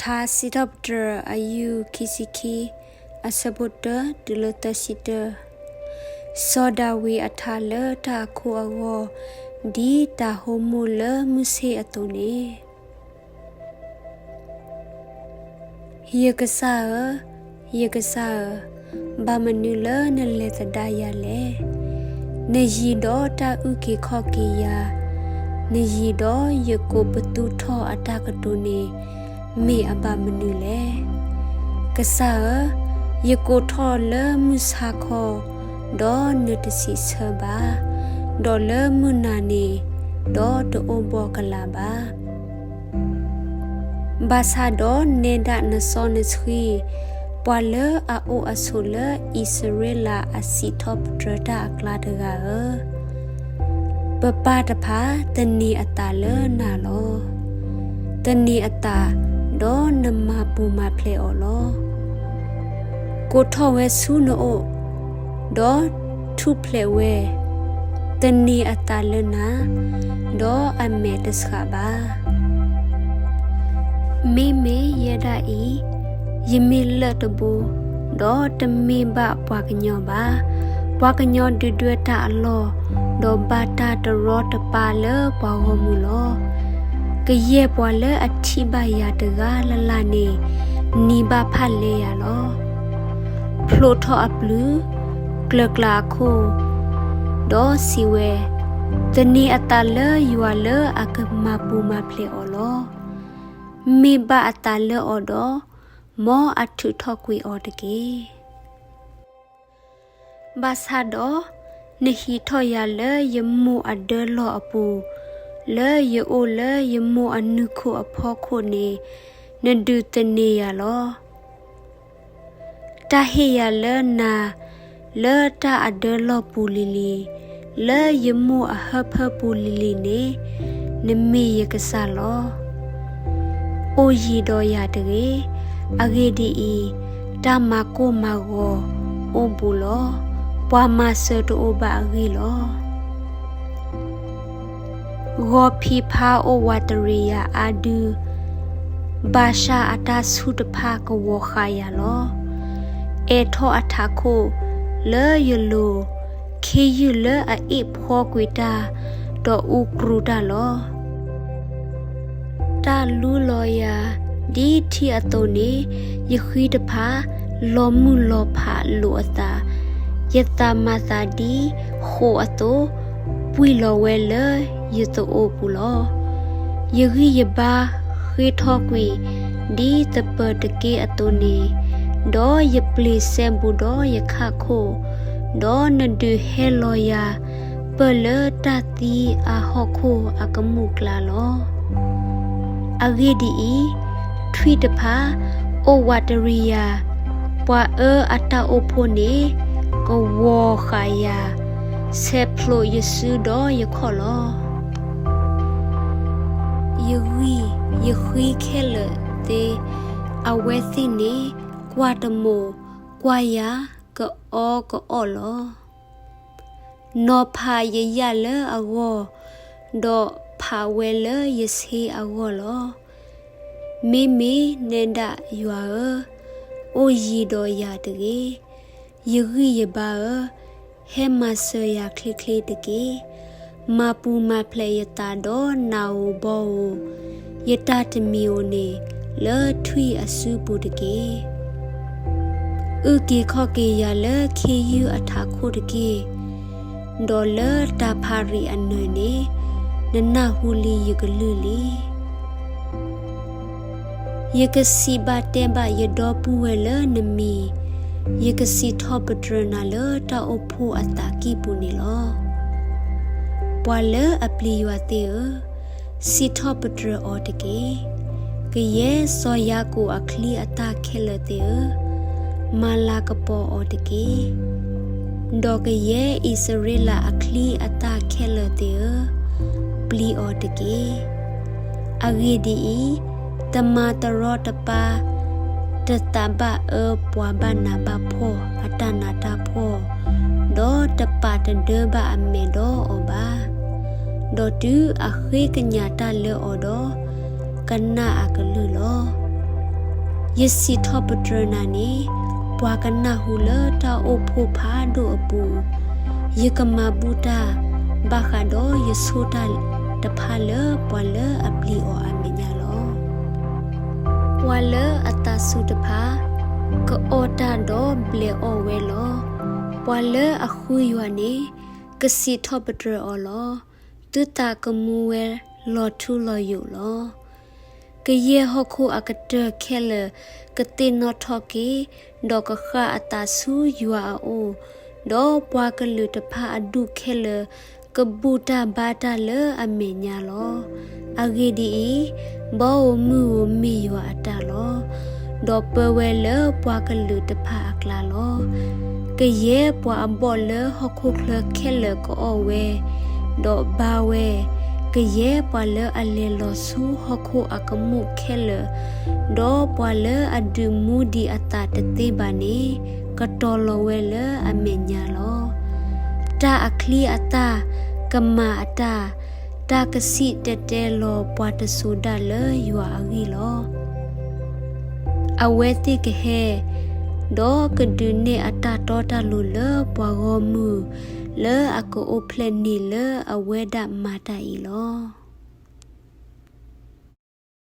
ထါစံးထီၣ်ပတြၢၤ အယူၢ်ခံဆံခံ, အဆၢဖိတၢတုၤလၢသၢဆံတၢ. စီၤဒၤဝံးအထါလၢတၢ်အခိၣ်အဂီၢ်, ဒ်တၤဟိမိၢ်လၢမုၢ်ဆ့ၣ်အသိးန့ၣ်. ယကစၢ်ဧၢ, ယကစၢ်ဧၢ, ဘၣ်မနုၤလၢနလဲၤသဒါယၤလဲၣ်. နယံၤဒီးတၢ်အုၣ်က့ၤခီၣ်က့ၤယၤ, နယံၤဒီးယကိးပသူထီၣ်အတၢ်ကတိၤန့ၣ် မ့ၢ်အဘၣ်မနုၤလဲၣ်. ကစၢ်ဧၢ, ယကိးထီၣ်လၢမုၢ်ဆါခီ, ဒီးနတစံးဆၢဘၣ်, ဒီးလၢမုၢ်နၤန့ၣ်, ဒီးတအိၣ်ဘှီကလာ်ဘၣ်. ဘၣ်ဆၣ်ဒီးနဲဒၣ်နစီနဆှံ, ပှၤလၢအအိၣ်အဆိးလၢအံၣ်စရ့လးအစံးထီၣ်ပတြၢၤတၢ်အကျါတဂၤဧၢ, ပပၢ်တဖၣ်သန့ၤအသးလၢနၤလီၤ. သန့ၤအသး, ဒီးနမၤပူၤမၤဖျဲးအီၤလီၤ. ကိးထီၣ်ဝဲဆူနအိၣ်, ဒီးထူၣ်ဖျဲးဝဲ, သန့ၤအသးလၢနၤ, ဒီးအမဲာ်တဆှးဘၣ်. မ့မ့ၢ်ယဲဒၣ်အံၤ, ယမ့ၢ်လၢၢ်တဘိ, ဒီးတမ့ၢ်ဘၣ်ပှၤကညီဘၣ်. ပှၤကညီဒုၣ်ဒွဲၣ်တၢ်အလီၢ်, ဒီးဘၣ်တၢ်တရီတပါလၢပှၤဂီၢ်မုၢ်လီၤ. ကယဲၢ်ပှၤလၢအထံၣ်ဘၣ်ယၤတဂၤလၢ်လၢ်န့ၣ်, နံၤဘၣ်ဖၣ်လဲယၤလီၤ. ဖျိးထီၣ်အပျုၤ, ကျၢၤကျၢၤအခိၣ်, ဒီးစံးဝဲ, သန့ၤအသးလၢယွၤလၢအကမၤပူၤမၤဖျဲးအီၤလီၤ. မ့ၢ်ဘၣ်အသးလၢအီၤဒီး, မ်အထုးထီၣ်ကွံာ်အီၤတက့ၢ်. ဘၣ်ဆၣ်ဒီး, နဟံးထီၣ်ယၤလၢယမိၢ်အဒၢလီၢ်အပူၤ, လၢယအိၣ်လၢယမိၢ်အနုၢ်ခိၣ်အဖီခိၣ်န့ၣ်, နဒုးသန့ၤယၤလီၤ. တၢ်ဟ့ၣ်ယၤလၢနၤလၢတၢ်အဒၢလီၢ်ပူၤလံၤလံၤ, လၢယမိၢ်အဟၢဖၢပူၤလံၤလံၤန့ၣ်, နမ့ၢ်ယကစၢ်လီၤ. အိၣ်ယံၤဒီးယၤတဂ့ၤ. အဂ့ၢ်ဒ်အံၤ, တၢ်မၤကိၢ်မၤဂီၤအိၣ်ဘူးလီၤ. ပှၤမၤစၢၤတအိၣ်ဘၣ်အဂ့ၢ်လီၤ. ဂီၤဖံးဖါအိၣ်ဝးတရံးယၤအါဒု, ဘၤၡၣ်အတၢ်ဆူၣ်တဖၣ်ကဝီၤဃာ်ယၤလီၤ. အဲးထီၣ်အထးခိၣ်လၢယလိၤ, ခ့ယုၢ်လၢအအ့ၣ်ဖှီကွံာ်တၢ်, ဒီးအူကြူတၢ်လီၤ. တၢ်လူလီၤယၤဒ်ထံအသိးန့ၣ်, ယဃံတဖၣ် လီၤမုၢ်လီၤဖးလိာ်အသး, ယသးမၤသးဒ်ဃိာ်အသိး, ပှံၢ်လီၤဝဲလၢယသအိၣ်ပူၤလီၤ. ယဂံၢ်ယဘါဃ့ထီၣ်ကွံာ် ဒ်သပၢၤတက့ၢ်အသိးန့ၣ်, ဒီးယပျ့ၤစဲဘူးဒီးယခၣ်ခိၣ်, ဒီးနဒုးဟဲလီၤယၤ ပၢၢ်လၢတၢ်သံအဟီၣ်ခိၣ်အကမူၣ်ကျါလီၤ. အဂ့ၢ်ဒ်အံၤ, ထွံၣ်တဖၣ်အိၣ်ဝးတရံးယၤ, ပှၤအၢအတၢ်အိၣ်ဖှိၣ်န့ၣ် ကဝီၤဃာ်ယၤ, ဆဲးဖျိးယစုဒီးယခီၣ်လီၤ. ယဂံၢ်ယဃံခဲလၢာ်သ့, အဝဲသ့ၣ်န့ၣ် ကွၢ်တမိာ်ကွၢ်ယၤကအီကအီၣ်လီၤ. နီၤဖးယယၣ်လၢအဂီၢ်, ဒီးဖးဝဲလၢယဆ့အဂီၢ်လီၤ. မ့မ့ၢ်နဲဒၣ်ယွၤဧၢ, အိၣ်ယံၤဒီးယၤတဂ့ၤ. ယဂံၢ်ယဘါဧၢ, ဟဲမၤစၢၤယၤချ့ချ့တက့ၢ်. မၤပူၤမၤဖျဲးယသးဒီးနၢ်ဧိၤဘီဧိၤ, ယတၢ်တမံၤဧိၤန့ၣ် လၢထွံၣ်အစုပူၤတက့ၢ်. အုၣ်က့ၤခီၣ်က့ၤယၤလၢခ့ယုၢ်အထးခိၣ်တက့ၢ်. ဒီးလၢတၢ်ဖးရံၣ်အနၢၤန့ၣ် နနၢ်ဟူလံယကလုၢ်လံ. ယကစံးဘၣ်တဲဘၣ်ယဒီပုၢ်ဝဲၢ်လၢနမံၤ, ယကစံးထီၣ်ပတြၢၤနၤလၢတၢ်အိၣ်ဖှိၣ်အသးကံၢ်ပူၤန့ၣ်လီၤ. ပှၤလၢအပျံၤယွၤသ့ၣ်ဧၢ, စံးထီၣ်ပတြၢၤအီၤတက့ၢ်. ကယဲၢ်စီၤယၤကိာ်အချံအသၣ်ခဲလၢာ်သ့ၣ်ဧၢ, မၤလၤကပီၤအီၤတက့ၢ်. ဒီးကယဲၢ်အံၣ်စရ့လးအချံအသၣ်ခဲလၢာ်သ့ၣ်ဧၢ, ပျံၤအီၤတက့ၢ်. အဂ့ၢ်ဒ်အံၤ, တမၤတရီတပါ, တသးဘၣ်အၢပှၤဘၣ်နးဘၣ်ဖှီၣ်အတၢ်နးတၢ်ဖှီၣ်, ဒီးတပာ်တဒၢဘၣ်အမဲာ်ဒီးအီၤဘၣ်. ဒီးတုၤအဃ့ကညးတၢ်လၢအီၤဒီး, ကနၣ်အကလုၢ်လီၤ. ယစံးထီၣ်ပတြၢၤနၤန့ၣ် ပှၤကနၢ်ဟူလၢတၢ်အိၣ်ဖှိၣ်ဖးဒိၣ်အပူၤ, ယကမၤဘူၣ်တၢ် ဘၣ်ဃးဒီးယဆိၣ်တၢ်တဖၣ်လၢပှၤလၢအပျံၤအီၤအမဲာ်ညါလီၤ. ပှၤလၢအသးစူၤတဖၣ် ကအီၣ်တၢ်ဒီးဘျဲးအီၣ်ဝဲလီၤ. ပှၤလၢအဃုယွၤန့ၣ် ကစံးထီၣ်ပတြၢၤအီၤလီၤ. သုသးကမူဝဲလီၤထူလီၤယိာ်လီၤ. ကယဲၢ်ဟီၣ်ခိၣ်အကတၢၢ်ခဲလၢာ် ကသ့ၣ်နီၣ်ထီၣ်က့ၤ, ဒီးကဃၣ်အသးဆူယွၤအအိၣ်, ဒီးပှၤကလုာ်တဖၣ်အဒူၣ်ခဲလၢာ် ကဘူၣ်တၢ်ဘါတၢ်လၢအမဲာ်ညါလီၤ. အဂ့ၢ်ဒ်အံၤ, ဘီဧိၤမုၢ်ဧိၤမ့ၢ်ယွၤအတၢ်လီၤ. ဒီးပၢဝဲလၢပှၤကလုာ်တဖၣ်အကျါလီၤ. ကယဲၢ်ပှၤအဘီၣ်လၢဟီၣ်ခိၣ်ချၢခဲလၢာ်ကအီၣ်ဝဲ, ဒီးဘါဝဲ, ကယဲၢ်ပှၤလၢအလဲၤလီၤဆူဟီၣ်ခိၣ်အကမူၣ်ခဲလၢာ်, ဒီးပှၤလၢအဒုးမူဒံးအသးတသ့ဘၣ်န့ၣ် ကတီၤလီၤဝဲလၢအမဲာ်ညါလီၤ. တၢ်အချံအသၣ်, ကမၤအတၢ်, တၢ်ကစံၣ်တဲၤတဲလီၤပှၤတစိၤဒၣ်လၢယွၤအဂံၢ်လီၤ. အဝဲသ့ၣ်ကဟဲ, ဒီးကဒုးနဲၣ်အတၢ်တီတၢ်လိၤလၢပှၤဂီၢ်မုၢ်, လၢအကအိၣ်ဖျဲၣ်န့ၢ်လၢအဝဲဒၣ်မၤတၢ်အံၤလီၤ.